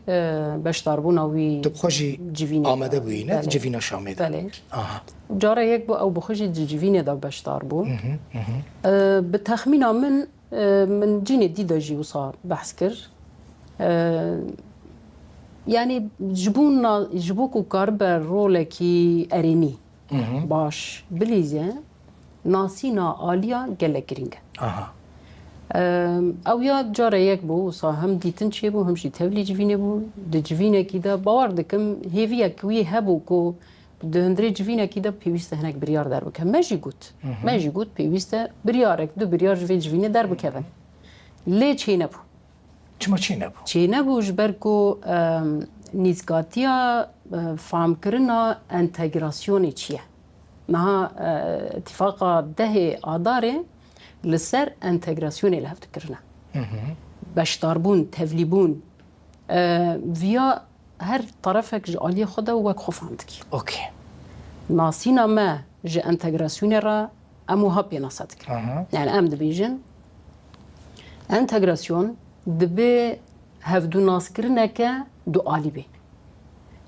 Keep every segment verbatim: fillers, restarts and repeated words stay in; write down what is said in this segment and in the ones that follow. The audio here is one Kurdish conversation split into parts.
e, beşdarbûna wî Tu bi xwe jî civînê amade de. Bûyî, ne? Di Belê. Civîna Şamê de. Belê. Aha. Cara yek bû, ew bi xwe jî di civînê de beşdar bû. Hı hı, hı hı. E, bi texmîna min, e, min cînê dî de jî wisa behs kir. E, yanî ji bo na-, ji bo ku karibe rolekî erênî Hı hı. baş bilîze, nasîna aliya gelek girîng e. Aha. Em, ew ya cara yek bû, wisa hem dîtin çêbû, hem jî tevlî civînê bû. Di civînekî de, bawer dikim, hêviyek wî hebû ku di hundirê civînekî de pêwîst e hinek biryar derbike. Me jî got. Hı hı. Me jî got pêwîst e biryarek, du biryar ji vê civînê derbikevin. Lê çênebû. Çima çênebû? Çênebû ji ber ku, em, nîzkatiya, e, famkirina entegrasyonê çi ye? Niha, e, îtîfaqa dehê Adarê li ser entegrasyonê li hev dikirine. Hı hı. Beşdarbûn, tevlîbûn, e, viya her tarafek ji aliyê xwe de wek xwe fam dikî. Okey. Nasîna me ji entegrasyonê re em wiha pênase dikin. Aha. Yani em dibêjin, entegrasyon dibe hevdûnaskirineke dualî be.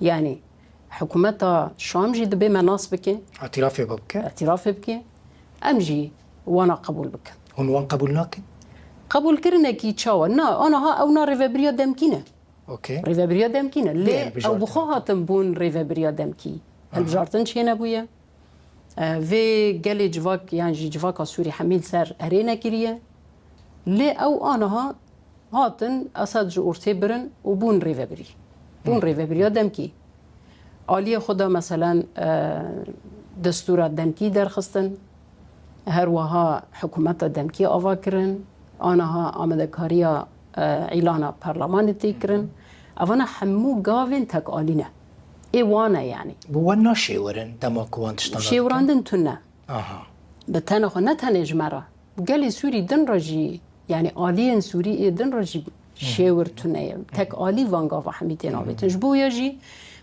Yani hikûmeta Şam jî dibe me nas bike. Îtirafê bike. Îtirafê bike. Em jî wana qebûl bikin. Hûn wan qebûl nakin? Qebûlkirinekî çawa? Na, aniha ew na rêvebiriya demkî ne. Okey. Rêvebiriya demkî ne. Lê Lê ew bi xwe hilbijartin hatin bûn rêvebiriya demkî. Aha. Hilbijartin çênebûye. E, vê gelê civak, yan jî civaka Sûrî hemî li ser erê nekiriye. Lê ew aniha hatin Esed ji ortê birin û bûn rêvebirî. Bûn Hı. rêvebiriya demkî. Aliyê xwe de meselen, e, destûra demkî derxistin. Her wiha hikûmeta demkî ava kirin, aniha amadekariya, e, îlana perlemanê tê kirin. Evana hemû gavên tekalî ne. Ê wan e yanî. Bi wan naşêwirin dema ku wan tiştan dikin? Şêwirandin tune. Aha. Bi tenê xwe, ne tenê ji me re. Gelê Sûrî din re jî, yanî aliyên Sûrî ê din re jî şêwir tune ye. Tek alî van gava hemî tê navêtin. Ji bo ya jî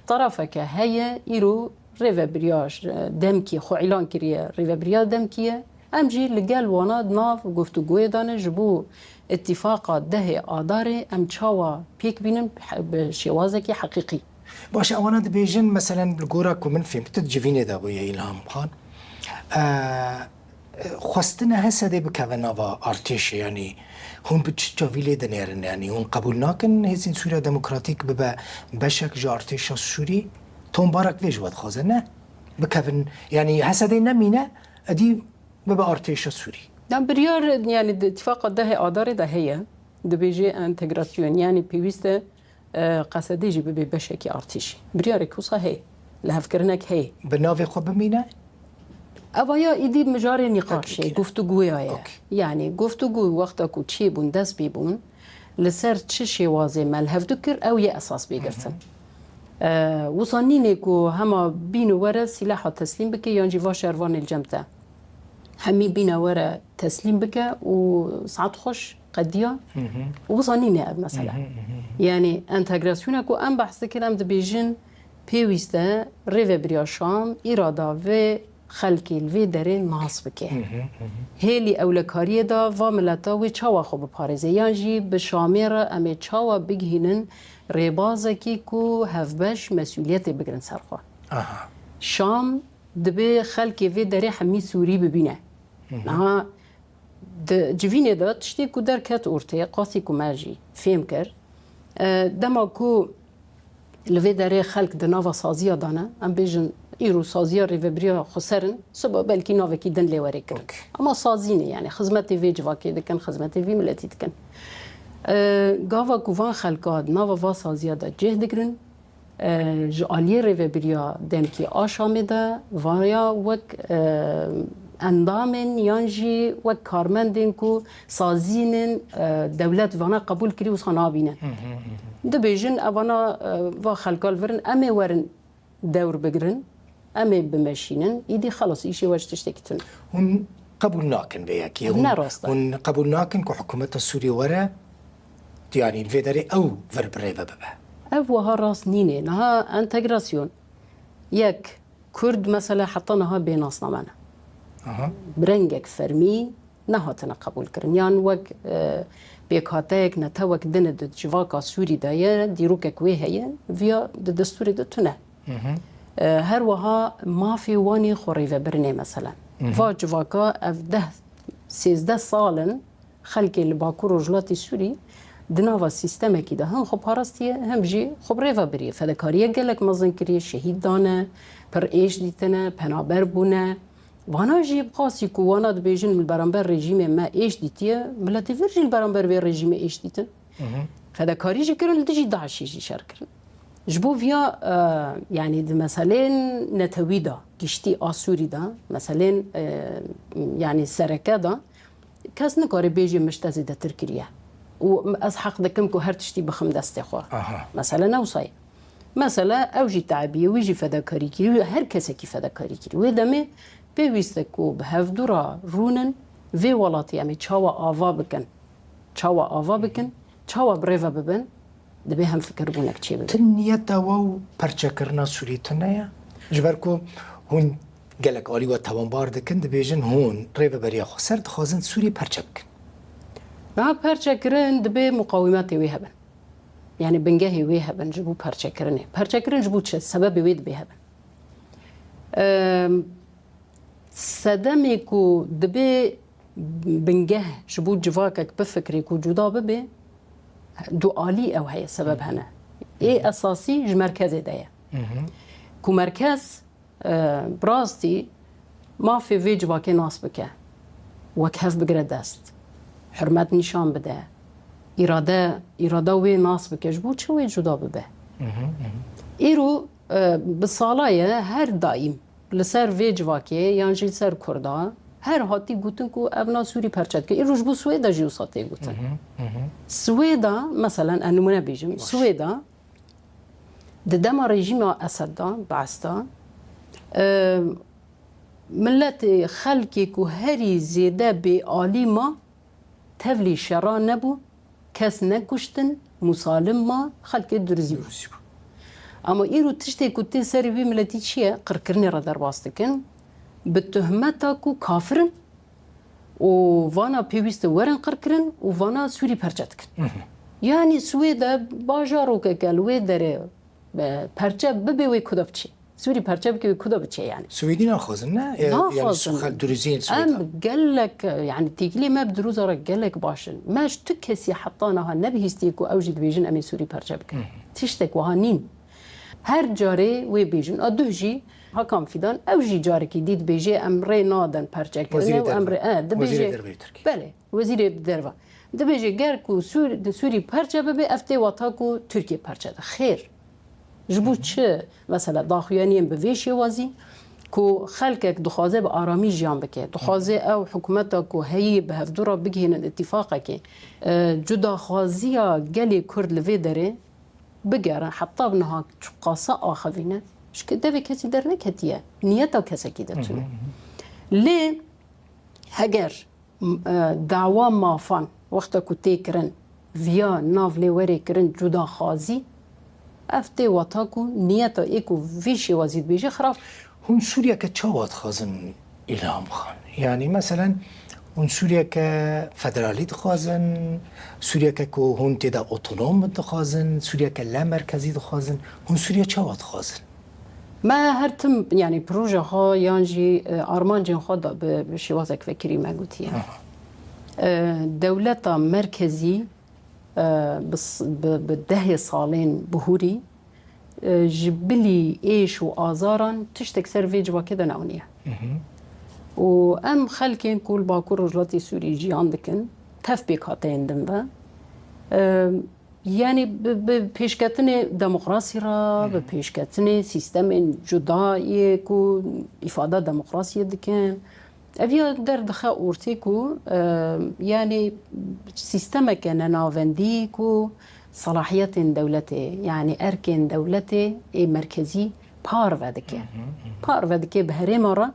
tarafeke heye, îro rêvebiriya demkî xwe îlan kiriye, rêvebiriya demkî ye. Em jî li gel wana di nav guftûgoyê de ne ji bo îtîfaqa dehê Adarê em çawa pêk bînin he-, bi şêwazekî heqîqî. Baş e, ewana dibêjin, meselen, li gora ku min fêm, tu di civînê de bûye, Îlham Xan. E, xwestine Hesedê bikeve nava artêşê, yanî hûn bi çi çavî lê dinêrin, yanî hûn qebûl nakin Hêzên Sûriya Demokratîk bibe beşek ji artêşa Sûrî? Tom Barak vê ji we dixwaze, ne? Bikevin, yanî Hesedê nemîne, edî bibe artêşa Sûrî. Ya biryar, yanî di îtîfaqa dehê Adarê de heye, dibêje entegrasyon, yanî pêwîst e e, Qesedê jî bibe beşekî artêşî. Biryarek wisa heye. Lihevkirinek heye. Bi navê xwe bimîne? Eva ya îdî mijarê nîqaşê, Okey. guftûgoya ye. Okey. Yanî guftûgo wexta ku çêbûn, dest pê bûn, li ser çi şêwazê me li hev dikir, ew yê esas bê girtin. E, wisa nînê ku hema bîn û were sîlaha teslîm bike yan jî va şervanê li cem te. Hemî bîne were teslîm bike û saet xweş qediya. Hı hı. Û wisa nîne ev mesele. Hı hı, hı hı. Yanî entegrasyona ku em behs dikin, em dibêjin pêwîst e rêvebiriya Şam îrada vê xelkê li vê derê nas bike. Hı hı, hı hı. Hêlî ewlekariyê de va mileta wê çawa xwe biparêze yan jî bi Şamê re em ê çawa bigihînin rêbazekî ku hevbeş mesûliyetê bigrin ser xwe. Aha. Şam Dibê xelkê vê derê hemî Sûrî bibîne. Hı hı. Niha di civînê de tiştê ku derket ortê, qasî ku me jî fêm kir, e, dema ku li vê derê xelk di nava saziya de ne, em bêjin îro saziya rêvebiriya xweser in, siba belkî navekî din lê were kirin. Okey. Ama sazî ne, yani xizmetê vê civakê dikin, xizmetê vî miletî dikin. E, gava ku van xelka di nava va saziya de cih digirin, E, ji aliyê rêvebiriya demkî a Şamê de vaya wek, e, endamên yan jî wek karmendên ku sazînên, e, dewlet vana qebûl kirî wisa nabînin. Hı hı, hı hı. Dibêjin evana, e, va xelka li vir in, em ê werin dewr bigirin, em ê bimeşînin, îdî xelas îşê we ji tiştekî tune. Hûn qebûl nakin vê yekê. Hûn, Ne rast e. Hûn qebûl nakin ku hikûmeta Sûriyê were, yanî li vê derê ew vir bi rê ve bibe. Ev wiha rast nîne. Niha entegrasyon, yek, Kurd mesela heta niha bê nasname ne. Aha. Bi rengek fermî nehatine qebûlkirin. Yan wek, e, pêkhateyek, netewek din di civaka Sûrî de ye, dîrokek wê heye, viya di destûrê de tune. E, her wiha mafê wan ê xwe rêvebirinê, meselen. Va civaka ev deh, sêzdeh sal in, xelkê li Bakur Rojhilatê Sûrî di nava sîstemekî de hem xwe parastiye, hem jî xwe bi rêve biriye. Fedekariyek gelek mezin kiriye, şehîd dane, pir êş dîtine, penaber bûne. Vana jî bi qasî ku wana dibêjin li beramber rejîmê me êş dîtiye, miletê vir jî li beramber vê rejîmê êş dîtin. Fedekarî jî kirin, li dijî DAIŞê jî şer kirin. Ji bo viya, e, yanî di meselên netewî de, giştî a Sûrî de, meselên, e, yanî sereke de, kes nikare bêje min ji te zêdetir kiriye. Û ez heq dikim ku her tiştî bixim destê xwe. Aha. Mesele ne wisa ye. Mesele ew jî tebiye, wî jî fedekarî kiriye, her kesekî fedekarî kiriye. Wê demê pêwîst e ku bi hevdû re rûnin, vê welatî em ê çawa ava bikin, çawa ava bikin, çawa bi rê ve bibin, divê hemfikirbûnek çêbibe. Ti niyeta we û perçekirina Sûriyê tune ye? Ji ber ku hûn gelek alî we tewanbar dikin, dibêjin hûn rêveberiya xweser dixwazin Sûriyê perçe bikin. Niha perçekirin dibê muqawimetê wê hebin. Yanî bingehê wê hebin ji bo perçekirinê. Perçekirin ji bo çi? Sebebê wê dibê hebin. Em, sedemê ku dibê bingeh ji bo civakek bifikirê ku cuda bibe, dualî ew heye, sebeb hene. Ê esasî ji merkezê de ye. Ku merkez, e, bi rastî mafê vê civakê nas bike. Wek hev bigire dest. Hurmet nîşan bide. Îrade, îrada wê nas bike. Ji bo çi wê cuda bibe? Îro, e, bi sala ye her daîm li ser vê civakê yan jî li ser Kurda her hatî gotin ku ev na Sûrî perçe dike. Îro ji bo Swêda jî wisa tê gotin. Swêda, meselen, ez nimûne bêjim, Swêda di dema rejîma Esed de, Bees de, e, miletê, xelkê ku herî zêde bêalî ma, tevlî şera nebû, kes nekuştin, musalim ma, xelkê duruzî bû. Duruzî bû. Ama îro tiştê ku tê serê wî miletî çi ye? Qirkirinê re derbas dikin, bi tuhmeta ku kafir in û vana pêwîst e werin qirkirin û vana Sûrî perçe dikin. Yanî Swêde bajarokeke li wê derê, e, perçe bibe, wê kuda biçe? Sûrî perçe bike, wê kuda biçe yani? Swêdî naxwazin, ne? E, yani Naxwazin. Xelk duruzîn Swêda. Em gelek, yani têkilê me bi duruza re gelek baş in. Me ji tu kesî heta niha nebihîstiye ku ew jî dibêjin em ê Sûrî perçe bikin. Tiştek wiha nîn. Her carê wê bêjin. A duh jî Hakan Fîdan, ew jî carekî dî dibêje em rê nadin perçekirinê û em rê, e, dibêje. Wezîrê Derve yê Tirkî. Belê. Wezîrê Derve. Dibêje ger ku Sûr-, Sûrî perçe bibe, ev tê wata ku Tirkiye perçe de. Xêr. Ji bo çi? Mesela daxuyaniyên bi vê şêwazî ku xelkek dixwaze bi aramî jiyan bike, dixwaze ew hikûmeta ku heyî bi hevdû re bigihînin îtîfaqekê. E, cudaxwaziya gelê Kurd li vê derê bigere, heta bi niha çiqasa axivîne. Çike devê kesî derneketiye. Niyeta kesekî de tune. Lê heger m-, e, dawa mafan wexta ku tê kirin, viya nav lê were kirin cudaxwazî, ev tê wata ku niyeta ê ku vî şêwazî dibêje xirab. Hûn Sûriyeke çawa dixwazin, Îlham Xan? Yanî, meselen, hûn Sûriyeke federalî dixwazin, Sûriyeke ku hûn tê de otonom bin dixwazin, Sûriyeke lemerkezî dixwazin, hûn Sûriye çawa dixwazin? Me her tim, yanî proje xwe yan jî, e, armancên xwe da bi, bi şêwazek vekirî me gotiye. Aha. E, dewleta merkezî, e, bi s-, bi, bi dehê salên bihûrî, e, ji bilî êş û azaran tiştek ser vê civakê de neaniye. Û em xelkên ku li Bakur Rojhilatê Sûrî jiyan dikin, tev pêkhateyên din ve, e, Yanî bi, bi pêşketinê demokrasî re, bi pêşketinê sîstemên cuda yê ku îfada demokrasiyê dikin, ev ya derdixe ortê ku, e, yanî sîstemeke nenavendî ku selahiyetên dewletê, yanî erkên dewletê ê merkezî parve dike. Parve dike bi herêma re,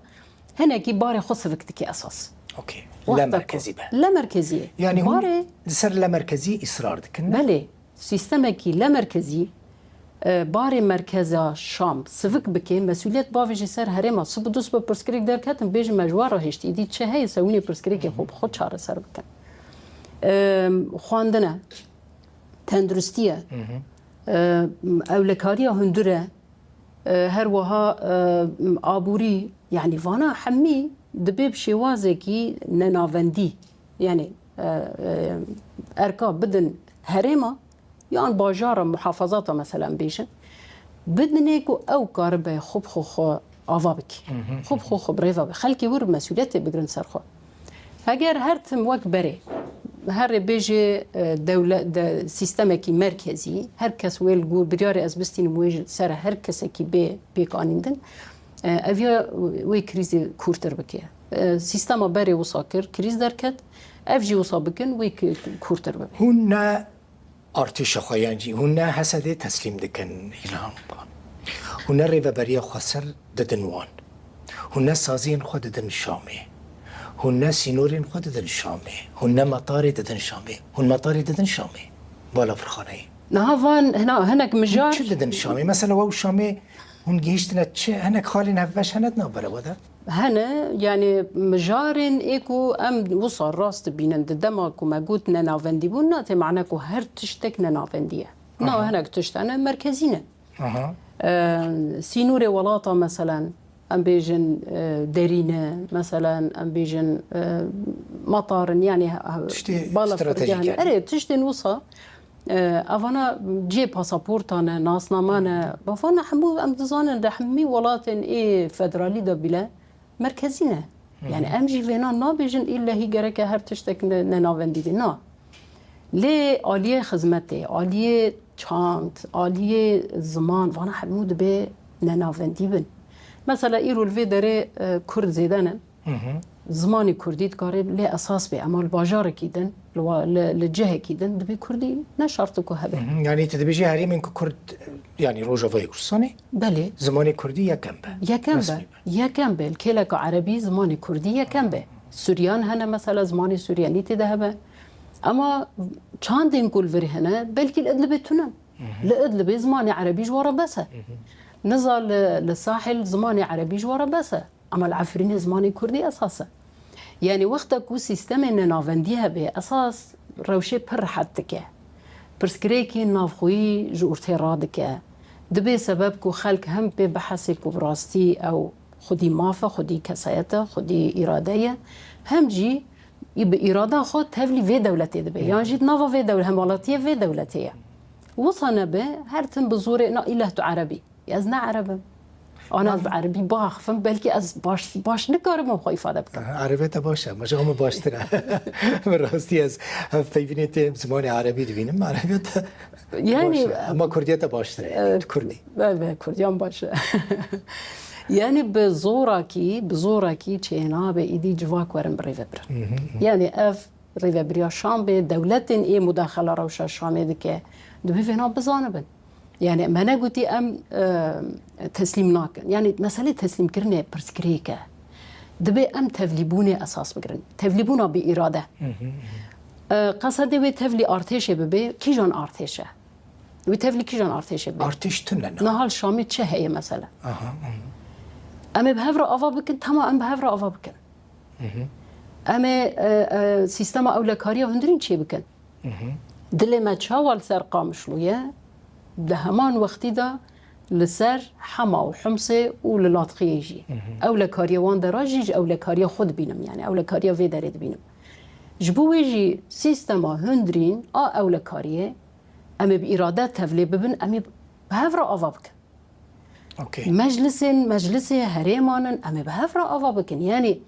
hinekî barê xwe sivik dike esas. Okey. Wexta ku lemerkezî be. Lemerkezî ye. Yanî hûn li ser lemerkezî îsrar dikin, ne? Belê. Sîstemekî lemerkezî E, barê merkeza Şam sivik bike, mesûliyet bavêje ser herêma. Sibe du sibe pirsgirêk derketin, bêjin me ji we re hişt. Îdî çi heye, se hûn ê pirsgirêkê xwe bi xwe çareser bikin. E, xwendin e, tenduristî ye, e, ewlekariya hundir e, e, her wiha, e, aborî, yanî vana hemî dibe bi şêwazekî nenavendî, yanî, e, e, erka bidin herêma, yan bajara muhafazata mesela bêjin, bidinê ku ew karibe xwe bi xwe xwe ava bike. Xwe bi xwe xwe bi rêve be. Xelkê wir mesûliyetê bigirin ser xwe. Heger her tim wek berê, her rê bêjê, e, dewle-, de, sîstemekî merkezî, her kes wê li gor biryarê ez bistînim wê ji ser her kesekî bê pêkanîndin, e, ev ya wê krîzê kûrtir bike. E, sîstema berê wisa kir, krîz derket, ev jî wisa bikin, wê ki-, kûrtir bibe. Hûn ne artêşa xwe yan jî hûn ne Hesedê teslîm dikin, Îlham Xan. Hûn ne rêveberiya xweser didin wan. Hûn ne saziyên xwe didin Şamê. Hûn ne sînorên xwe didin Şamê. Hûn ne metarê didin Şamê. Hûn metarê didin Şamê. Balafirxaneyê. Niha van hina hinek mijar. Çi didin Şamê? Mesela we û Şamê hûn gihîştine çi? Hinek xalên hevbeş hene di navbera we de? Hene, yanî mijarên ê ku em wisa rast dibînin, di dema ku me got nenavendî bûn, na tê mane ku her tiştek nenavendî ye. Na, hinek tişt hene merkezî ne. Aha. E, sînorê welata, meselen, em bêjin, e, derî ne, meselen, em bêjin, e, matar in, yanî, e, Tiştê bala stratejîk fircan. Yani. Erê, tiştên wisa, e, evana cihê pasaportan e, nasnaman e, bavana hemû em dizanin di hemî welatên ê federalî de bile merkezî ne. Hı hı. Yani em jî vêna nabêjin îllehî gereke her tiştek ne, nenavendî be. Na. Lê aliyê xizmetê, aliyê çand, aliyê ziman, vana hemû dibe nenavendî bin. Mesela îro li vê derê, e, Kurd zêde ne. Hı hı. Zimanê Kurdî dikare lê esas be, ema li bajarekî din, li wa-, li, li cihekî din dibê Kurdî ne şart e ku hebe. Hı hı. Yani tu dibêjî herêmên ku Kurd, yani Rojavayê Kurdistanê, belê, zimanê Kurdî yekem be. Yekem be. Resmî be. Yekem be. Li kêleka erebî zimanê Kurdî yekem be. Suryan hene mesela, zimanê suryanî tê de hebe. Ema çandên ku li vir hene, belkî li Idlibê tune. Hı hı. Li Idlibê zimanê erebî ji we re bes e. Hı hı. Niza li, li Sahil zimanê erebî ji we re bes e. Ema li Efrînê zimanê Kurdî esas e. Yanî wexta ku sîstemê nenavendî hebe, esas rewşê pir rehet dike. Pirsgirêkên navxweyî ji ortê radike. Dibê sebeb ku xelk hem pê bihesê ku bi rastî ew xwedî maf e, xwedî kesayet e, xwedî îrade ye, hem jî bi îrada xwe tevlî vê dewletê dibe. Hı. Yan jî di nava vê dewle-, hemwelatiyê vê dewletê ye. Wisa nebe, her tim bi zorê, na îleh tu ereb î. Ez ne ereb im. Ana ez bi erebî biaxifim, belkî ez baş, baş nikarim xwe îfade bikim. Aha, erebê te baş e, ma ji xwe min baştir e. Bi rastî ez hevpeyvînê tê zimanê erebî dibînim, erebê te Yani, baş e. Ama kurdiye te baştir e, e, tu kurdî. Be, be, kurdiyan baş e. Yani bi zorakî, bi zorakî çênabe îdî civak werin bi rêvebirin. Hı hı, hı. Yani ev rêvebiriya Şam be, dewletên ê mudaxela rewşa Şamê dike, dibê vêna bizanibin. Yani me negotî em, e, teslîm nakin. Yani meselê teslîmkirinê pirsgirêk e. Dibê em tevlîbûnê esas bigirin. Tevlîbûna bi îrade. Hı hı, hı. E, qesedê wê tevlî artêşê bibe, kîjan artêş e? Wê tevlî kîjan artêşê bibe? Artêş tune ne. Niha li Şamê çi heye mesela? Aha, aha. Em ê bi hev re ava bikin, tamam, em bi hev re ava bikin. Hı hı. Em ê, e, e, sîstema ewlekariya hundirîn çê bikin. Hı hı. Dilê me çawa li ser Qamişlo ye, di heman wextî de li ser Hema û Humsê û li Latxiyê jî. Hı hı. Ewlekariya wan dera jî ji ewlekariya xwe dibînim, yani ewlekariya vê derê dibînim. Ji bo wê jî sîstema hundirîn a ewlekariyê, em ê bi îrade tevlê bibin, em ê bi hev re ava bikin. Okey. Meclisên, meclisê herêman in, em ê bi hev re ava bikin. Yanî,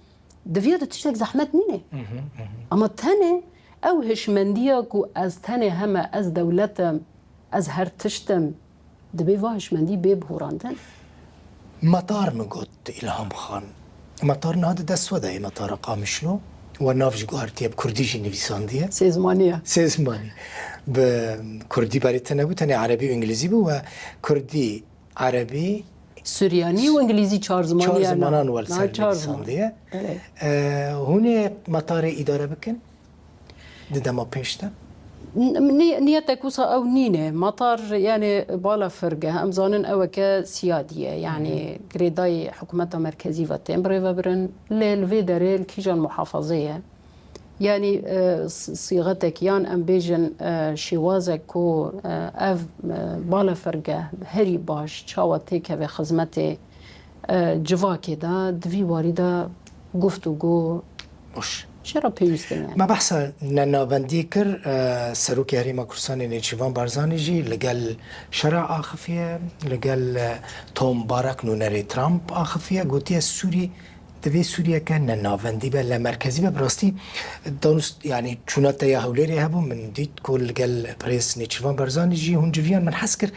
di vê de tiştek zehmet nîne. Hı hı, hı hı. Ama tenê ew hişmendiya ku ez tenê heme, ez dewlet im, ez her tişt im, dibê va hişmendî bê bihurandin. Metar min got, Îlham Xan. Metar niha di dest we de ye, metara Qamişlo. We nav jî guhertiye, bi kurdî jî nivîsandiye. Sê zimanî ye. Sê zimanî. Bi kurdî berê tune bû, tenê erebî û îngilîzî bû we kurdî, erebî, Suryanî û îngilîzî çar zimanî çar ye, zimanan na, we li na ser çar ziman nivîsandiye. Evet. E, hûn ê metarê îdare bikin? Di dema pêş de? N-, nî-, niyetek wisa ew nîne. Matar, yani, bala firge. Em zanin ew eke siyadî ye. Yani, girêdayî hikûmeta merkezî ve tên birêvebirin. Lê li vê derê li kîjan muhafazê ye? Yani, e, s-, sîxetek yan em bêjin, e, şêwazek ku, e, ev, e, bala firge herî baş çawa têkeve xizmetê, e, civakê de, di vî warî de guftûgo Baş. Çira pêwîst in yani? Me behsa nenavendî kir, e, Serokê Herêma Kurdistanê Nêçîrvan Barzanî jî li gel şera axifiye, li gel, e, Tom Barak nûnerê Trump axifiye, gotiye Sûrî divê Sûriyeke nenavendî be, lemerkezî be. Bi rastî danûst, yani çûna te ya Hewlêrê hebû, min dît ku li gel birêz Nêçîrvan Barzanî jî hûn civiyan, min hez kir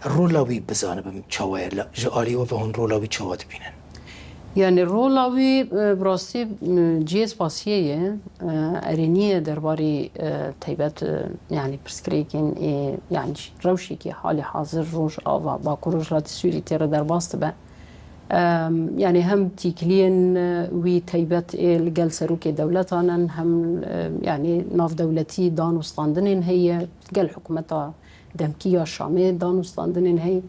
rola wî bizanibim çawa ye, ji alî we ve hûn rola wî çawa dibînin? Yani rola wî, e, bi rastî, e, cihê spasiyê ye, e, erênî ye derbarî, e, taybet, e, yani pirsgirêkên ê, yani rewşekî halî hazir Rojava, Bakur Rojhilatî Sûrî tê re derbas dibe. Em, yani hem tîkiliyên, e, wî taybet ê li gel serokê dewletan in, hem, e, yani navdewletî dan û standinên heye, gel hikûmeta demkî ya Şamê dan û standinên heye.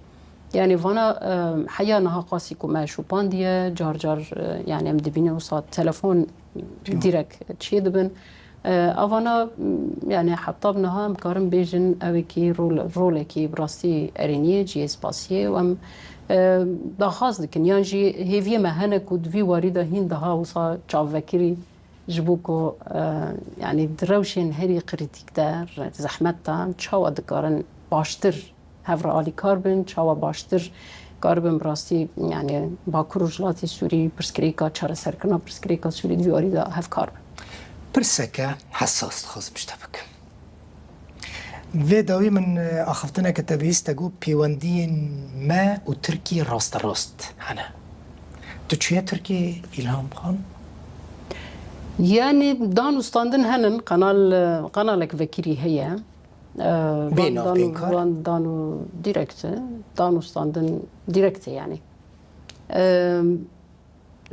Yani vana, e, heya niha qasî ku me şopandiye, car car, e, yani em dibînin wisa telefon dîrek çê dibin. E, avana, m, yani heta bi niha em karin bêjin ew ê kî rol-, rolekî bi rastî erênî ye, cihê spasiyê û em, e, daxwaz dikin. Yan jî hêviyê me hene ku di vî warî de hîn daha wisa çavvekirî ji bo ku, e, yani di rewşên herî krîtîk de, re-, zehmet de çawa dikarin baştir hev re alîkar bin, çawa baştir karibin bi rastî, yani Bakur Rojhilatê Sûrî, pirsgirêka çareserkirina pirsgirêka Sûrî di vî warî de hevkar bin. Pirseke hesas dixwazim ji te bikim. Vê dawî min, e, axiftineke te bihîst, te got pêwendiyên me û Tirkiyê rasterast hene. Tu çûye Tirkiyê, Îlham Xan? Yani dan û standin henin, qenal, e, qenalek vekirî heye. E, Bê van dan û, navbeynkar? Van dan û direkt, e, dan û standin direkt e yani. E,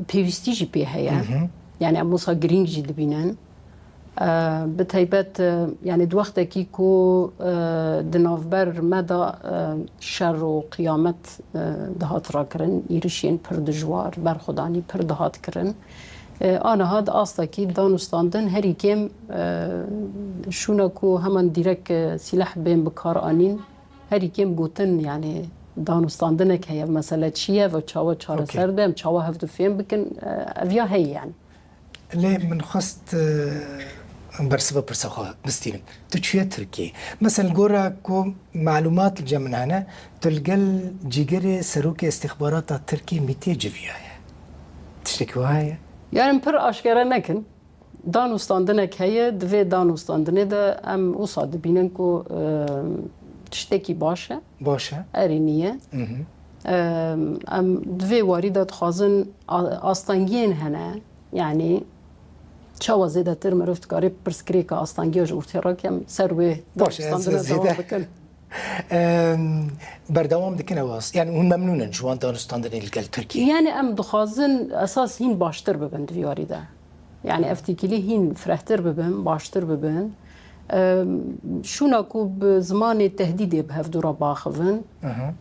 pêwîstî jî pê heye. Hı hı. Yani em wisa girîng jî dibînin. E, bi taybet, e, yani di wextekî ku, e, di navber me de, e, şer û qiyamet, e, dihat rakirin, êrişên pir dijwar, berxwedanî pir dihat kirin. E, aniha di astekî dan û standin herî kêm, e, şûna ku heman dîrek, e, sîleh bên bi kar anîn, herî kêm gotin, yani dan û standinek heye, mesele çi ye ve çawa çareser Okey. dibe, em çawa hevdu fêm bikin, e, ev ya heye yani. Lê min xwest, e, bersiva pirsa xwe bistînim. Tu çûye Tirkiyê? Mesela gora ku malumat li cem min hene, tu li gel cîgerê serokê istixbarata Tirkiyê Mîtê civiyaye. Tiştekî wiha heye? Yani pir aşkere nekin. Dan û standinek heye, di vê dan û standinê de em wisa dibînin ku, e, tiştekî baş e. Baş e. Erê nîye. Hı hı. E, em di vê warî de dixwazin a-, astengiyên hene. Yani çawa zêdetir mirov dikare pirsgirêka astengiya ji ortê rakem ser wê Baş e, ez danûstandina zêde dewam bikin. Em, berdewam dikin ew as-, yani hûn memnûn in ji wan danûstandinê li gel Tirkiyê? Yani em dixwazin esas hîn baştir bibin di vî warî de. Yani ev têkilî hîn firehtir bibin, baştir bibin. Em, şûna ku bi zimanê tehdîdê bi hevdû re biaxivin. Aha.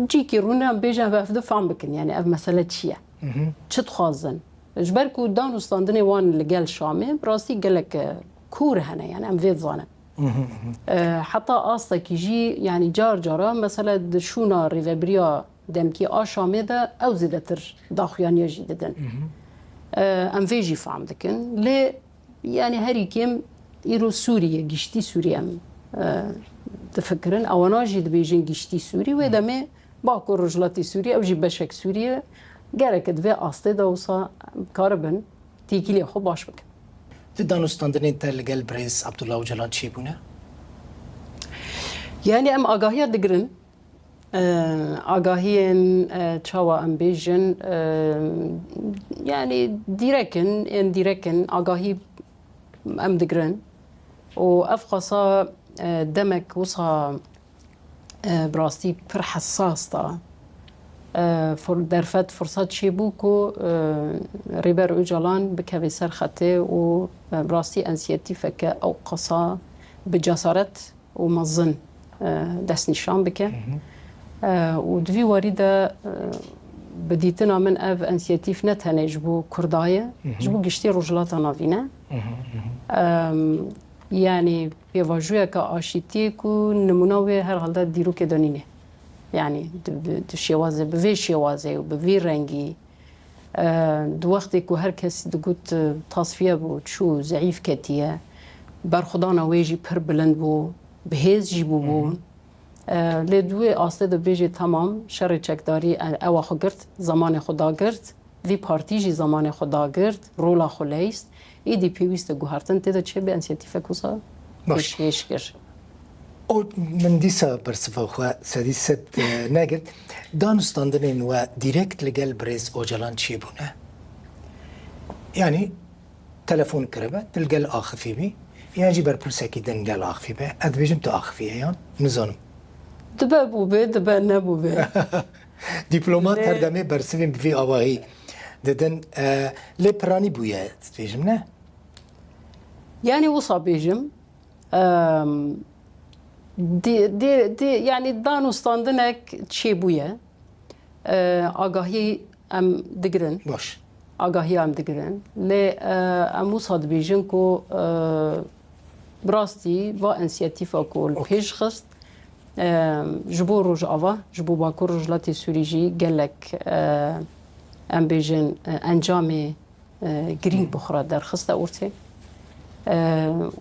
Cîkî rûne em bêjin bi hevdû fam bikin. Yani ev mesele çi ye? Hı hı. Çi dixwazin? Ji ber ku danûstandinê wan li gel Şamê bi rastî gelek, e, kûr hene, yani em vê dizanin. Hı hı, hı hı. E, heta astekî jî, yani car cara, mesela di şûna rêvebiriya demkî a Şamê de ew zêdetir daxuyaniya jî didin. Hı hı. E, em vê jî fam dikin. Lê, yani herî kêm îro Sûrî ye, giştî Sûrî em, e, difikirin. Ewana jî dibêjin giştî Sûrî. Wê Hı. demê Bakur Rojhilatê Sûriyê, ew jî beşek Sûriyê, gerek di vê astê de wisa karibin têkiliyê xwe baş bikin. Di danûstandinên te li gel birêz Abdullah Ocalan çêbûne? Yani em agahiya digirin. E, agahiyên, e, çawa em bêjin, e, yani dîrek in, ên dîrek in, agahî em digirin. Û ev qasa, e, demek wisa e, bi rastî pir hesas da. E, fur-, derfet, firsat çêbû ku, e, Rêber Ocalan bikeve ser xetê û, e, bi rastî ensiyatîfeke ew qasa bi cesaret û mezin, e, destnîşan bike. E, û di vî warî de, e, bi dîtina min ev însiyatîf ne tenê ji bo Kurda ye, ji bo giştî Rojhilata Navîn e. Em, yanî pêvajoyeke aşîtiyê ku nimûna wê herhalde dîrokê de nîne. Yanî di, di, di şêwazê, bi vê şêwazê û bi vî rengî, e, di wextê ku her kes digot, e, tasfiye bû, çû, zeîf ketiye, berxwedana wê jî pir bilind bû, bi hêz jî bûbû. E, lê di wê astê de bêjê temam, şerê çekdarî, e, ewa xwe girt, zemanê xwe dagirt, vî partî jî zemanê xwe dagirt, rola xwe leyst. Îdî pêwîst e guhertin tê de çêbe, însiyatîfek wisa Baş. pêşkêş kir. O, min dîsa bersiva xwe sedî sed, e, negirt. Danûstandinên we dîrekt li gel birêz Ocalan çêbûne? Yanî telefon kiribe, tu li gel axifî bî, yan jî berpirsekî din gel axifî be? Ez dibêjim tu axifî ye yan? Nizanim. Dibe bûbe, dibe nebûbe. Dîplomat Lê her demê bersivên bi vî awahî didin. E, lê piranî bûye, dibêjim, ne? Yanî wisa bêjim, em, di, di, di, yanî danûstandinek çêbûye. E, agahî em digirin. Baş. Agahiya em digirin. Lê, e, em wisa dibêjin ku, e, bi rastî va însiyatîfa ku li Okey. pêş xist, e, ji bo Rojava, ji bo Bakur Rojhilatê Sûrî jî gelek, e, em bêjin, e, encamê, e, girîng bi xwe re derxiste ortê. E,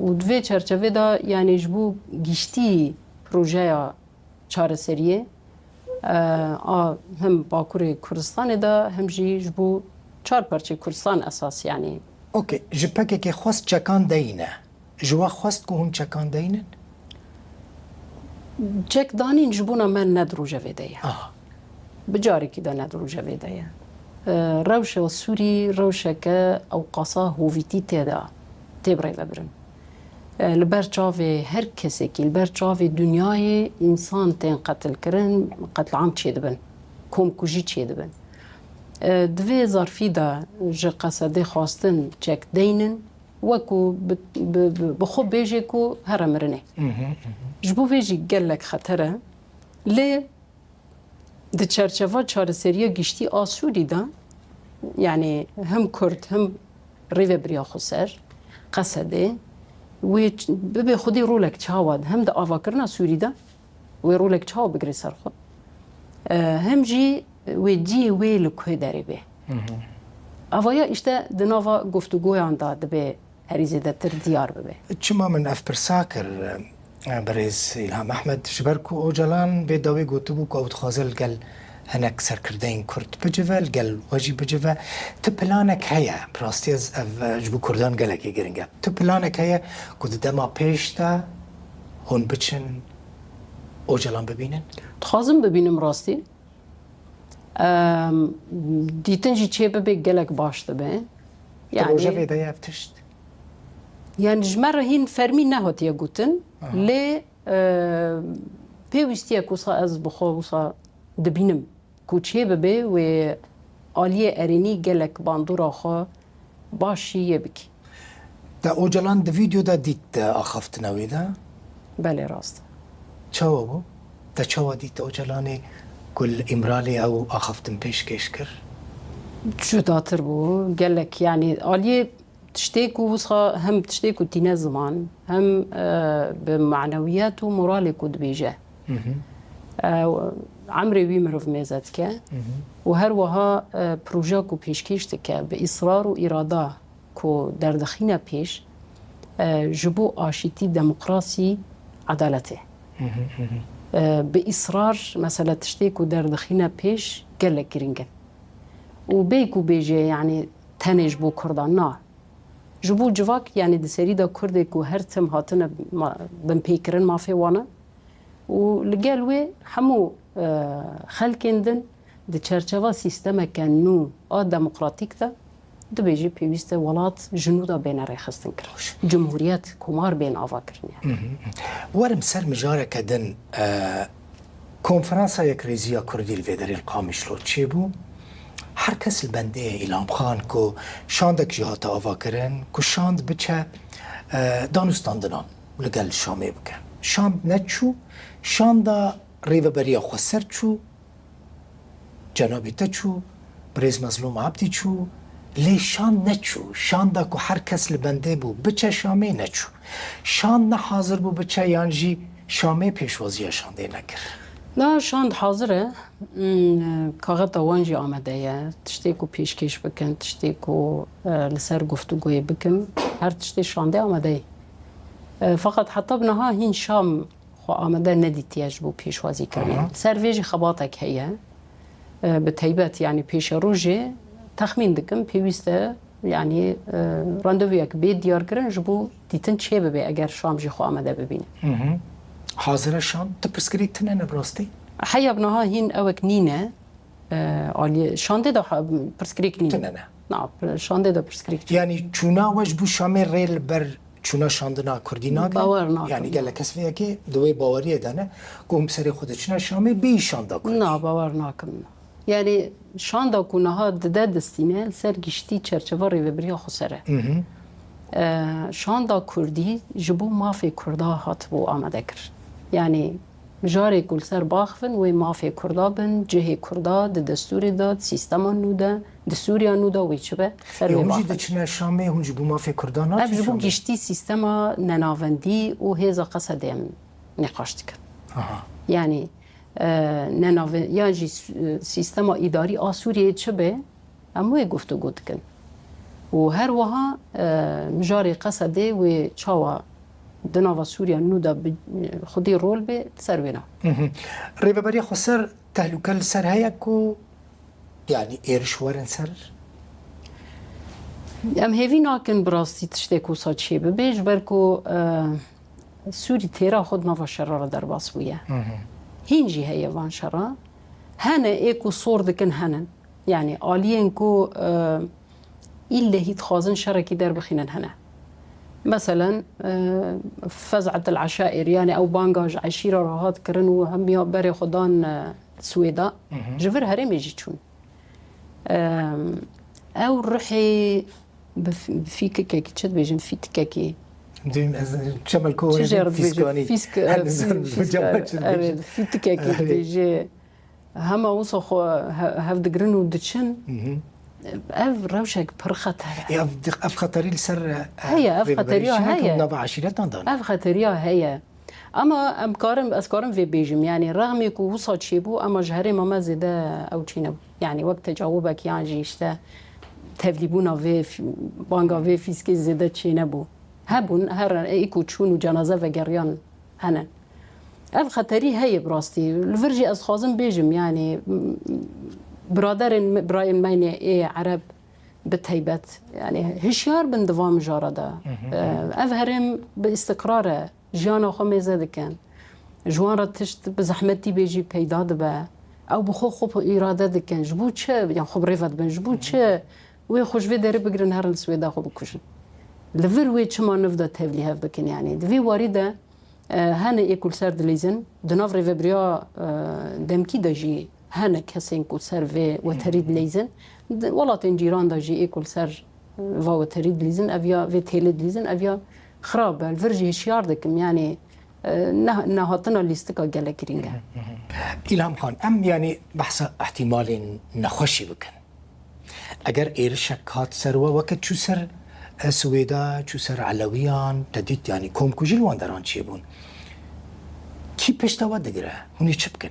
û di vê çerçevê de, yanî ji bo giştî projeya çareseriyê, e, a him Bakurê Kurdistanê de, him jî ji bo çar parçeyê Kurdistan esas, yanî. Okey, ji P K K xwest çekan deyne. Ji we xwest ku hûn çekan deynin? Çekdanîn ji bona me ne di rojevê de ye. Aha. Bi carekî de ne di rojevê de ye. E, rewşa Sûrî rewşeke ewqasa hovîtî tê de tê birêvebirin. E, li ber çavê her kesekî, li ber çavê dinyayê însan tên qetilkirin, qetliam çêdibin, komkujî çêdibin. E, di vê zarfî de ji Qesedê xwestin çek deynin, wekû bi, bi, bi, bi xwe bêjê ku here mirinê. Ji bo vê jî gelek xeter e. Lê di çerçeva çareseriya giştî a Sûrî de, yanî him Kurd, him rêvebiriya xweser, Qesedê, wê ç-, bibe xwedî rolek çawa, hem di avakirina Sûrî de, wê rolek çawa bigire ser xwe, e, hem jî wê cihê wê li ku derê be. Avaya îşte di nava guftûgoyan de dibe herî zêdetir diyar bibe. Çima min ev pirsa kir, e, birêz Îlham Ehmed, ji ber ku Ocalan vê dawê gotibû ku ew dixwaze li gel hinek serkirdeyên Kurd bicive, li gel we jî bicive. Tu planek heye, bi rastî ez ev, e, ji bo Kurdan gelekî giring e. Tu planek heye ku di dema pêş de hûn biçin Ocalan bibînin? Dixwazim bibînim rastî. Em, dîtin jî çê bibe gelek baş dibe. Di Yani, rojevê de ye ev tişt? Yani ji me re hîn fermî nehatiye gotin, Aha. lê, e, pêwîstiyek wisa ez bi xwe wisa dibînim ku çê bibe wê aliyê erênî gelek bandora xwe baş jî yê bikî. Te Ocalan di vîdeo de dît, di axaftina wê de? Belê, rast e. Çawa bû? Te çawa dît Ocalanê ku li Îmralê ew axaftin pêşkêş kir? Cudatir bû. Gelek, yanî aliyê tiştê ku wisa hem tiştê ku tîne ziman, hem, e, bi manewiyet û moralê ku dibêje. Hı hı. E, emrê wî mirov mêze dike. Hı hı. Û her wiha, e, projeya ku pêşkêş dike bi israr û îrada ku derdixîne pêş, e, ji bo aşîtî, demokrasî, edaletê. Hı hı, hı hı. E, bi israr, mesela tiştê ku derdixîne pêş gelek giring in. Û bê ku bêje, yanî tenê ji bo Kurdan na. Ji bo civak, yanî di serî de Kurdê ku her tim hatine ma-, binpêkirin mafê wan e. Û li gel wê hemû, e, xelkên din di çerçeva sîstemeke nû a demokratîk de dibêjî pêwîst e welat ji nû de bêne rêxistin kirin. Cumhuriyet, komar bên avakirin yani. Hı hı. Werim ser mijareke din, e, Konferansa Yekrêziya Kurdî li vê derê li Qamişlo çêbû. Her kes li bendê ye, Îlham Xan, ku şandek jî hate avakirin, ku şand biçe, e, danûstandinan. li gel Şamê bike. Şand neçû, şanda Rêveberiya Xweser çû, cenabê te çû, birêz Mezlûm Ebdî çû, lê şand neçû. Şanda ku her kes li bendê bû, biçe Şamê neçû. Şand ne hazir bû biçe yan jî Şamê pêşwaziya şandê nekir. Na, şand hazir e. Hmm, kaxeta wan jî amade ye. Tiştê ku pêşkêş bikin, tiştê ku, e, li ser guftûgoyê bikin, her tiştê şandê amade ye. E, feqet heta bi niha hîn şam xwe amade nedîtiye ji bo pêşwazîkirinê. Aha. Li ser vê jî xebatek heye. E, bi teybet, yanî pêşerojê texmîn dikim, pêwîst e, yanî, e, randevûyek bê diyarkirin ji bo dîtin çê bibe eger şam jî xwe amade bibîne. Hı hı. Hazire şam, tu pirsgirêk tune ne bi rastî? Heya bi niha hîn ewek nîne, e, aliyê şandê de ha-, pirsgirêk nîne. Tune ne? Na, şandê de pirsgirêk tune. Yanî çûna we ji bo şamê rê li ber çûna şandina kurdî nake? Bawer nakim. Yanî gelek kes vê yekê di wê baweriyê de ne ku hûn bi serê xwe diçine şamê bêyî şanda kurdî. Na, bawer nakim. Yanî şanda ku niha dide distîne, li ser giştî çerçeva Rêveberiya Xweser e. Mhm. E, şanda kurdî ji bo mafê kurda hatibû amade kir. Yanî mijarê ku li ser baxivin wê mafê kurda bin, cihê kurda di destûrê de, di sîstema nû de, di Sûriya nû de wê çi be, ser Ê, wê hûn jî baxivin. Diçine Şamê, hûn jî bo mafê kurda naçin Şamê? Ev ji bo giştî sîstema nenavendî û hêza Qesedê em nîqaş dikin. Aha. Yanî, e, nenave-, yan jî s-, sîstema îdarî a Sûriyeyê çi be, em wê guftûgo dikin. Û her wiha, e, mijarê Qesedê wê çawa di nava Sûriya nû de bi, xwedî rol bê, ser wê ne. Mhm. Rêveberiya Xweser tehlûke li ser heye ku, yanî êriş werin ser? Em hêvî nakin bi rastî tiştê ku wisa çê bibe, ji ber ku, e, Sûrî têra xwe di nava şera re derbas bûye. Mhm. Hîn jî heye van şera. Hene ê ku sor dikin henin. Yanî aliyên ku, e, îllehî dixwazin şerekî derbixînin hene. Meselen, e, Fez'et el Eşair, yanî ew banga ji eşîra re hat kirin û hemiya berê xwe dan, e, Swêda. Mhm. Ji vir herêmê jî çûn. E, ew ruhê bi f-, bi fîkikekî, çi dibêjin, fîtikekî. Dibêm ez çemel ko Çi jê re dibêjin? Fîskanî. Fîsk, e, Hemzan fî-, bu fîsk, cemaat e, çi dibêjin? Evet, fîtikekî Erê. Dibêje. Hema wisa xwe he-, hev digirin û diçin. Mhm. Ev rewşek pir xeter e. Ê, ev, ev xeterî li ser, e, Heye, ev rêveberiya xeteriya çi neke heye. Nava eşîretan dan. Ev xeteriya heye. Ama em karim, ez karim vê bêjim, yanî rexmê ku wisa çêbû, ama ji herêma me zêde ew çênebû. Yanî wek tecawubek yan jî işte tevlîbûna vê f-, banga vê fîskê zêde çênebû. Hebûn, her ê ku çûn û cenaze vegeriyan hene. Ev xeterî heye bi rastî. Li vir jî ez dixwazim bêjim, yanî, m-, biraderên me, birayên me yê ê Ereb bi teybet, yanî hişyar bin di van mijara de. Mhm. Ev herêm bi îstiqrar e, jiyana xwe mêze dikin. Ji wan re tişt bi zehmetî bê jî peyda dibe. Ew bi xwe xwe bi îrade dikin. Ji bo çi? Yan xwe bi rêve dibin. Ji bo çi? Wê xwe ji vê derê bigirin herin Swêda xwe bikujin. Li vir wê çima niv de tevlî hev bikin? Yanî di vê warî de, e, hene ê ku li ser dileyzin, di nav rêvebiriya, e, demkî de jî hene kesên ku ser vê weterî dileyzin. Di welatên cîran de jî ê ku li ser, e, va weterî dileyzin, ev ya vê têlê dileyzin, ev ya xirab e. Li vir jî hişyar dikim, yanî, e, ne-, nehatina lîstika gelek girîng e. Îlham Xan, em yanî behsa ihtimalên nexweşî bikin. Eger êrişek hat ser we, weke çû ser, e, Swêda, çû ser Elewiyan, te dît, yanî komkujî li wan deran çêbûn. Kî pişta we digire? Hûn ê çi bikin?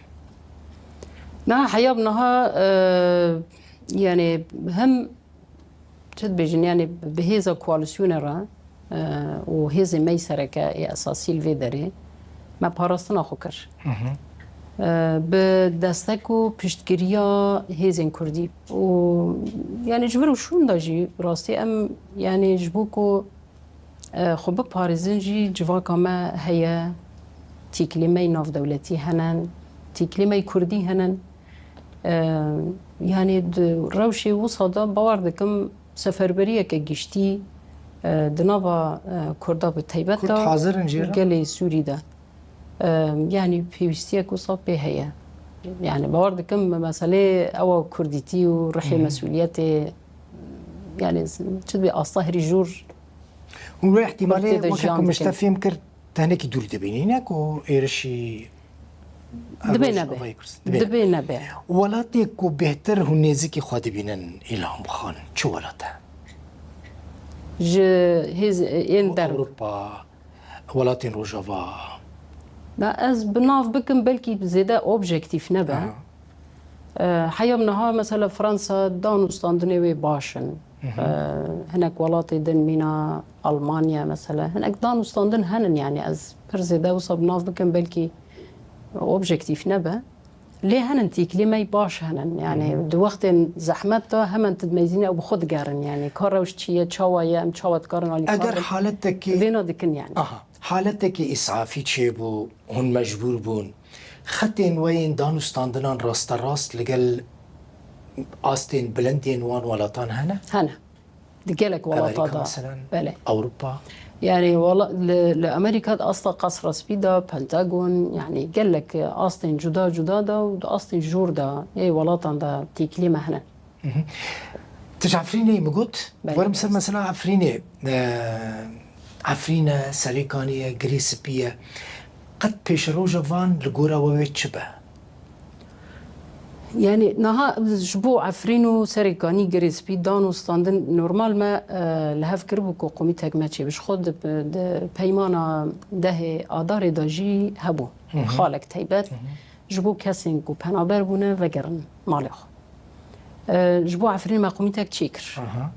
Na, heya bi niha, e, yanî hem çi dibêjin, yanî bi hêza koalîsyonê re, e, û hêzên me yî sereke ê esasî li vê derê me parastina xwe kir. Hı hı. E, bi destek û piştgiriya hêzên kurdî û, yanî ji vir û şûn de jî rastî em, yanî ji bo ku, e, xwe biparêzin jî civaka me heye, tîkilê me yî navdewletî hene, tîkilê me yî kurdî hene. E, yanî di rewşê wisa de bawer dikim seferberiyeke giştî, e, di nava, e, Kurda bi taybet Kurd de hazir in jê re? Gelê Sûrî de. E, yanî pêwîstiyek wisa pê heye. Yanî bawer dikim meselê ewa kurdîtî û rihê Hı hı. mesûliyetê, yanî çi dibê asta herî jûr Hûn wê ihtimalê Kurd tê de weke jiyan ku min ji te dikin. Fêm kir, Te hinekî dûr dibînî, ne ku êrişî Dibe nebe. Rojavayê Kurdistan. Dibe nebe. Dibe nebe. Welatê ku bêhtir hûn nêzîkî xwe dibînin, Îlham Xan, çi welat e? Ji hêz-, ên derve. Ewropa, welatên Rojava. Na ez bi nav bikim, belkî zêde objektîf nebe. Aha. E, heya niha mesela Fransa dan û standinê wê baş in. Hı hı. E, hinek welatê din mîna Almanya mesela, hinek dan û standin henin, yani ez pir zêde wisa bi nav bikim, belkî objektîf nebe. Lê henin tîklîmey baş henin. Yani Hı hı. di wextên zehmet de hemen tu dimeyzîne ew bi xwe digerin, yani ka rewş çi ye, çawa ye, em çawa dikarin alîkar Eger bin. Haletekî Vêna dikin yani. Aha. Haletekî îsafî çêbû, hûn mecbûr bûn. Xetên we yên dan û standinan rasterast li gel astên bilind yên wan welatan hene? Hene. Di gelek welata Amerîka de. Meselen, Belê. Ewropa? Yani wela-, li, li Amerîka di asta Qasra Spî de, Pentagon, yani gelek astên cuda cuda de û di astên jor de yê welatan de têkilî me hene. Mhm. Tu ji Efrînê min got, Belê, werim ser rast. Mesela Efrînê, e, Efrîn e, Serêkanî ye, Girê Spî ye. Qet pêşeroja van li gora we wê çi be? Yani niha ji bo Efrîn û Serêkanî, Girê Spî dan û standin normal me, e, li hev kiribû ku komîtek me çêbe. Ji xwe di, di peymana dehê Adarê de jî hebû. Hı hı. Xalek teybet. Hı hı. Ji bo kesên ku penaber bûne vegerin malê xwe. E, ji bo Efrînê me komîtek çêkir. Aha.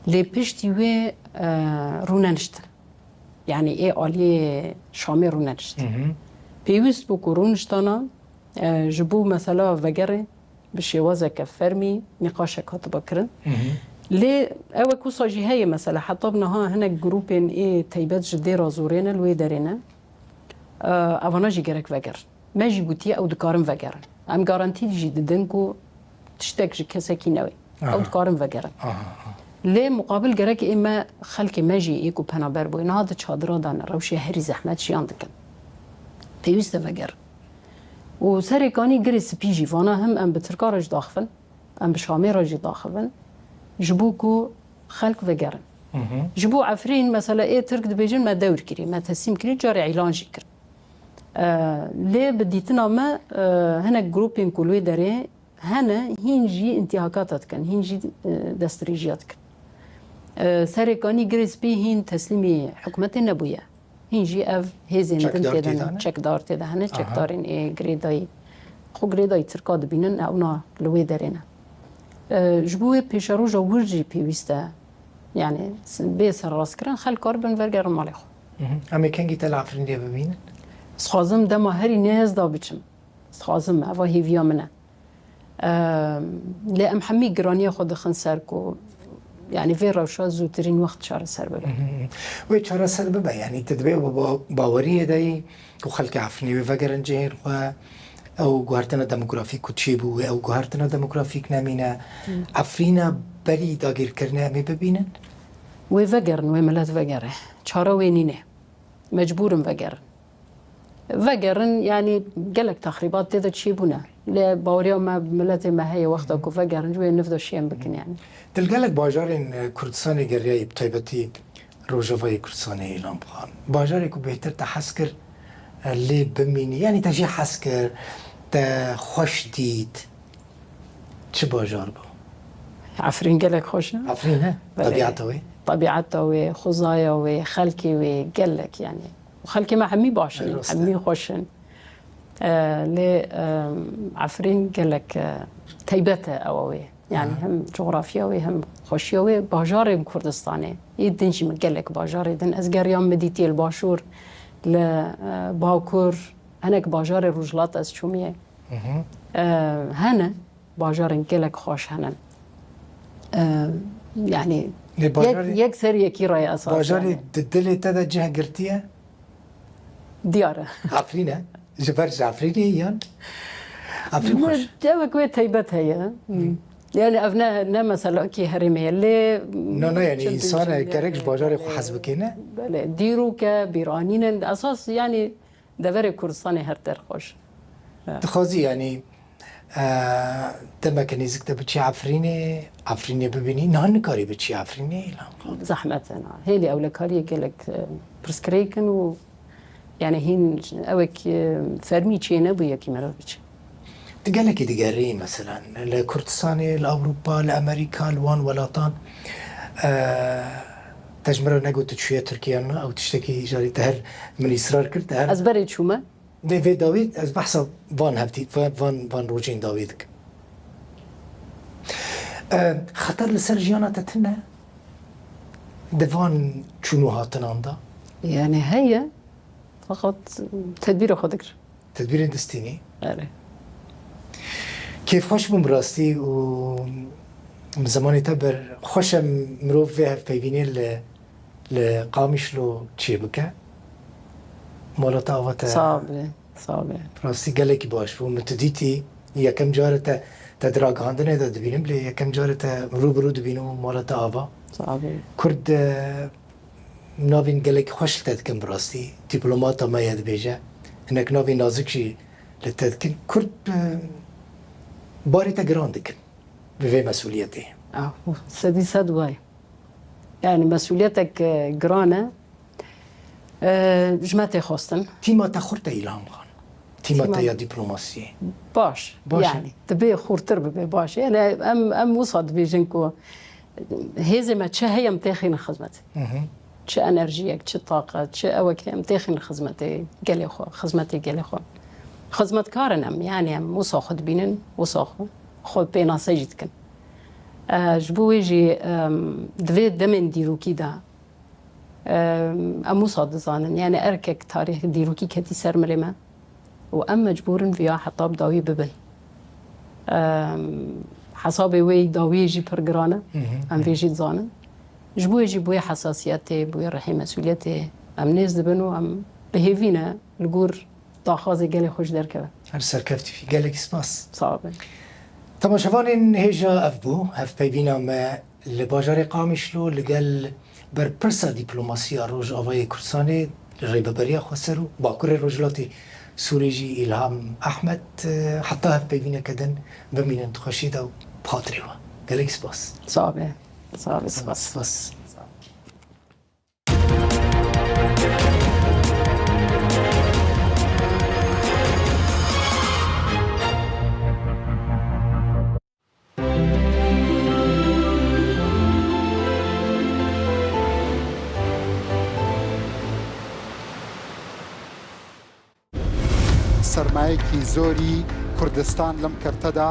Lê piştî wê, e, rûneniştin. Yani ê aliyê Şamê rûneniştin. Hı hı. Pêwîst bû ku rûniştana, e, ji bo mesela vegerê bi şêwazeke fermî nîqaşek hatiba kirin. Hı hı. Lê ew wek wisa jî heye mesela, heta bi niha hinek grûpên ê teybet ji Dêra Zorê ne, li wê derê ne. E, evana jî gerek vegerin. Me jî gotiye ew dikarin vegerin. Em garantî jî didin ku tiştek ji kesekî newê. Aha. Ew dikarin vegerin. Aha, aha. Lê muqabil gerek ê me, xelkê me jî ê ku penaber bûye, niha di çadira de ne, rewşê herî zehmet jiyan dikin. Pêwîst e vegerin. Û Serêkanî, Girê Spî jî vana, him em bi Tirka re jî daxivin, em bi Şamê re jî daxivin, ji bo ku xelk vegerin. Hı hı. Ji bo Efrîn, mesela, ê Tirk dibêjin me dewr kirî, me teslîm kirî, carê îlan jî kir. E, lê bi dîtina me, e, hinek grûpên ku li wê derê hene, hîn jî întîhakata dikin, hîn jî, e, destdirêjiya dikin. E, Serêkanî, Girê Spî hîn teslîmî hikûmetê nebûye. Hîn jî ev hêzên din Çekdar tê de tê de ne, ne? Çekdar tê de hene, Aha. Çekdarên ê girêdayî. Xwe girêdayî Tirka dibînin, ewna li wê derê ne. E, ji bo wê pêşeroja wir jî pêwîst e. Yani, s-, bê serrastkirin, xelk karibin vergerin malê xwe. Mhm. Em ê kengî te li Efrînê bibînin? Dixwazim dema herî nêz de biçim. Dixwazim, eva hêviya min e. Ehm, lê em hemî giraniya xwe dixin ser ku, yani vê rewşa zûtirîn wext çareser bibe. Mhm. Wê çareser bibe, yani tu dibê ba-, ba-, baweriyê de yî ku xelkê Efrînê wê vegerin cihên xwe, ew guhertina demografîk ku çêbû, wê ew guhertina demografîk nemîne. Hı. Efrîna berî dagîrkirinê em ê bibînin? Wê vegerin, wê milet vegere. Çara wê nîne. Mecbûr in vegerin. Vegerin, yani gelek texrîbat tê de çêbûne. Lê baweriya me, miletê me heye, wexta ku vegerin, ji wê niv de şiyên bikin yani. Di gelek bajarên, e, Kurdistanê geriyayî, bi taybetî Rojavayê Kurdistanê, Îlham Xan. Bajarê ku bêhtir te hez kir, e, lê bimînî, yani te jê hez kir, te xweş dît. Çi bajar bû? Efrîn gelek xweş e. Efrîn he? Belê. Tebîeta wê? Tebîeta wê, xwezaya wê, xelkê wê, gelek yani. Xelkê me hemî baş in, Rast e. Hemî xweş in. E, lê, e, Efrîn gelek, e, teybet e ewa wê. Yani Aha. Hem cografya wê, hem xweşiya wê, bajarên Kurdistanê. Ê din jî min gelek bajarê din. Ez geriyam Midîtiyê li Başûr, li, e, Bakur, hinek bajarê Rojhilat ez çûmiye. Hı hı. E, hene, bajarên gelek xweş hene. E, yani Lê yek, bajarê, yek ser yekî re ye esas bajarê yani. Di dilê te de cih girtiye? Diyar e. Efrîn e? Ji ber ji Efrînê yan? Efrîn xweş. Cewek wê teybet heye. Hı. Yani ev ne, ne mesela kî herêmê ye. Lê Na, na, yani çi însan e, gerek ji bajarê xwe hez bike ne? Belê, dîrok e, bîranîn in. Esas yani deverê Kurdistanê her der xweş. Dixwazî, yanî, e, demeke nêzik de biçî Efrînê, Efrînê bibînî, niha nikarî biçî Efrînê, îlan. Zehmet e, na. Hêlî ewlekariyê gelek, e, pirsgirêk in û Yani hîn ewek, e, fermî çê nebûye kî merov biçe. Tu gelekî digerî, meselen, li Kurdistanê, li Ewropa, li Amerîka, li wan welatan, e, te ji min re negot tu çûye Tirkiye, ne? Ew tiştekî jarî te her min îsrar kir, te her Ez berê çûme. Lê vê dawî ez behsa van hevdî-, van, van, van rojên dawî dikim. E, xeter li ser jiyana te tune di van çûn û hatinan de? Yani heye, feqet tedbîra xwe dikir. Tedbîrên distînî? Erê. Kêfxweş bûm bi rastî û min zemanê te bir xweş e mirov vê hevpeyvînê li, li Qamişlo çêbike. Mala te ava te Sağ be, sağ be. Rastî gelekî baş bû. Min tu dîtî, yekem carê te, te di ragihandinê de dibînim, lê yekem carê te rû bi rû dibînim û mala te ava. Sağ be. Kurd, e, navên gelekî xweş li te dikin bi rastî. Dîplomata me ye dibêje. Hinek navên nazik jî li te dikin. Kurd, e, barê te giran dikin bi vê mesûliyetê. Ah, sedî sed wayê. Yani mesûliyetek, e, giran e. E, ji me tê xwestin. Tîma te xurt e, Îlham Xan? Tîma te Tîma ya dîplomasiyê? Baş. Baş e. Yani, dibe xurtir bibe, baş e. Yani, em, em wisa dibêjin ku hêzê me çi heye, em têxînin xizmetê. Hı hı. Çi enerjiyek, çi taqet, çi ewek heye, em têxînin xizmetê gelê xwe, xizmetê gelê xwe. Xizmetkar in em, yani em wisa xwe dibînin, wisa xwe, xwe pênase jî dikin. E, ji bo wê jî, em, di vê demên dîrokî de, em, em wisa dizanin, yani erkek tarîx dîrokî ketî ser milê me û em mecbûr in viya heta bi dawî bibin. Em, hesabê wê dawiyê jî pir giran e, Hı hı, em hı. vê jî dizanin. Ji bo wê jî bi wê hesasiyetê, bi wê rihê mesûliyetê em nêz dibin û em bi hêvî ne li gor daxwazê gelê xwe ji derkeve. Her serkeftî bî. Gelekî spas. Sağ be. Temaşevanên hêja, ev bû hevpeyvîna me li bajarê Qamişlo li gel berpirsa dîplomasiya Rojavayê Kurdistanê li Rêveberiya Xweser û Bakurê Rojhilatê Sûrê jî Îlham Ehmed. Heta hevpeyvîneke din bimînin di xweşî de û bi xatirê we. Gelek spas. Sağ be. Sağ be, spas. Spas. سەرمایەکی زۆری کوردستان لەم کەرتەدا،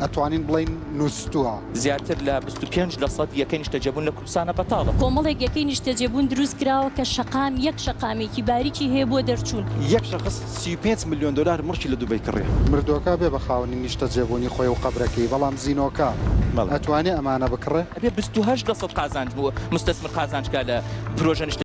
ئەتوانین بڵێین، نووستووە. زیاتر لە بیست و پێنج لە سەد یەکەی نیشتەجێبوون لە کوردستانە بەتاڵە. کۆمەڵێک یەکەی نیشتەجێبوون دروست کراوە کە شەقام، یەک شەقامێکی باریکی هەیە بۆ دەرچوون. یەک شەخص سی و پێنج ملیۆن دۆلار مڕکی لە دوبەی کڕیە. مردووەکە بێ بە خاوەنی نیشتەجێبوونی خۆی و قەبرەکەی، بەڵام زینۆکە بەڵێ. ئەتوانێ ئەمانە بکڕێ؟ ئەبێ بیست و هەشت لە سەد قازانج بوو مستەسمر قازانج کا لە پرۆژە نیشتە